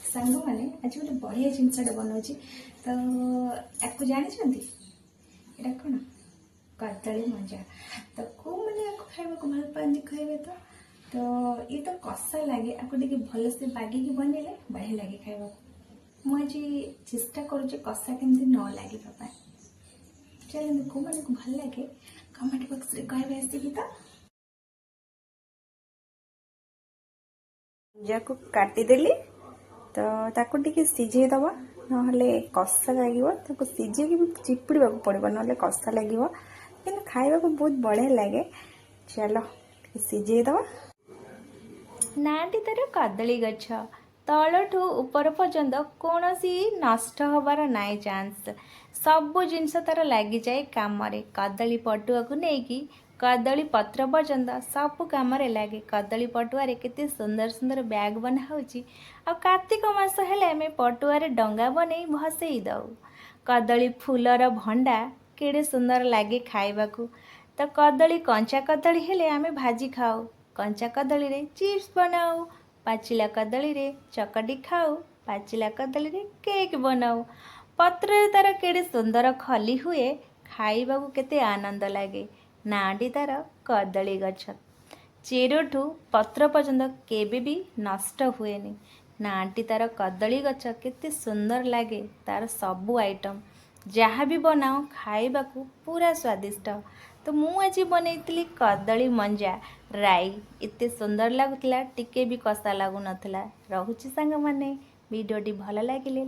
ସାଙ୍ଗମାନେ, ଆଜି ଗୋଟେ ବଢ଼ିଆ ଜିନିଷଟା ବନାଉଛି। ତ ୟାକୁ ଜାଣିଛନ୍ତି ଏଇଟା କ'ଣ? କଦଳୀ ମଞ୍ଜା। ତ କେଉଁମାନେ ୟାକୁ ଖାଇବାକୁ ଭଲ ପାଆନ୍ତି କହିବେ ତ? ତ ଇଏ ତ କଷା ଲାଗେ, ଆକୁ ଟିକେ ଭଲସେ ବାଗେଇକି ବନେଇଲେ ବଢ଼ିଆ ଲାଗେ ଖାଇବାକୁ। ମୁଁ ଆଜି ଚେଷ୍ଟା କରୁଛି କଷା କେମିତି ନ ଲାଗିବା ପାଇଁ। ଚାଲନ୍ତୁ, କେଉଁମାନଙ୍କୁ ଭଲ ଲାଗେ କମେଣ୍ଟ ବକ୍ସରେ କହିବେ ଆସିକି ତ। ମଞ୍ଜାକୁ କାଟିଦେଲି, ତ ତାକୁ ଟିକେ ସିଝେଇ ଦେବା, ନହେଲେ କଷା ଲାଗିବ। ତାକୁ ସିଝେଇକି ବି ଚିପୁଡ଼ିବାକୁ ପଡ଼ିବ, ନହେଲେ କଷା ଲାଗିବ, କିନ୍ତୁ ଖାଇବାକୁ ବହୁତ ବଢ଼ିଆ ଲାଗେ। ଚାଲ ଟିକେ ସିଝେଇ ଦେବା। ନାଁଟି ତାର କଦଳୀ ଗଛ। ତଳଠୁ ଉପର ପର୍ଯ୍ୟନ୍ତ କୌଣସି ନଷ୍ଟ ହେବାର ନାହିଁ ଚାନ୍ସ। ସବୁ ଜିନିଷ ତାର ଲାଗିଯାଏ କାମରେ। କଦଳୀ ପଟୁଆକୁ ନେଇକି କଦଳୀ ପତ୍ର ପର୍ଯ୍ୟନ୍ତ ସବୁ କାମରେ ଲାଗେ। କଦଳୀ ପଟୁଆରେ କେତେ ସୁନ୍ଦର ସୁନ୍ଦର ବ୍ୟାଗ୍ ବନା ହେଉଛି। ଆଉ କାର୍ତ୍ତିକ ମାସ ହେଲେ ଆମେ ପଟୁଆରେ ଡଙ୍ଗା ବନେଇ ଭସେଇ ଦେଉ। କଦଳୀ ଫୁଲର ଭଣ୍ଡା କେଡ଼େ ସୁନ୍ଦର ଲାଗେ ଖାଇବାକୁ। ତ କଦଳୀ, କଞ୍ଚା କଦଳୀ ହେଲେ ଆମେ ଭାଜି ଖାଉ, କଞ୍ଚା କଦଳୀରେ ଚିପ୍ସ ବନାଉ, ପାଚିଲା କଦଳୀରେ ଚକଟି ଖାଉ, ପାଚିଲା କଦଳୀରେ କେକ୍ ବନାଉ। ପତ୍ରରେ ତାର କେଡ଼େ ସୁନ୍ଦର ଖଲି ହୁଏ, ଖାଇବାକୁ କେତେ ଆନନ୍ଦ ଲାଗେ। ନାଁଟି ତାର କଦଳୀ ଗଛ। ଚେରଠୁ ପତ୍ର ପର୍ଯ୍ୟନ୍ତ କେବେ ବି ନଷ୍ଟ ହୁଏନି। ନାଁଟି ତାର କଦଳୀ ଗଛ। କେତେ ସୁନ୍ଦର ଲାଗେ ତାର ସବୁ ଆଇଟମ୍। ଯାହା ବି ବନାଅ, ଖାଇବାକୁ ପୁରା ସ୍ୱାଦିଷ୍ଟ। ତ ମୁଁ ଆଜି ବନେଇଥିଲି କଦଳୀ ମଞ୍ଜା ରାଇ। ଏତେ ସୁନ୍ଦର ଲାଗୁଥିଲା, ଟିକେ ବି କଷା ଲାଗୁନଥିଲା। ରହୁଛି ସାଙ୍ଗମାନେ, ଭିଡ଼ିଓଟି ଭଲ ଲାଗିଲେ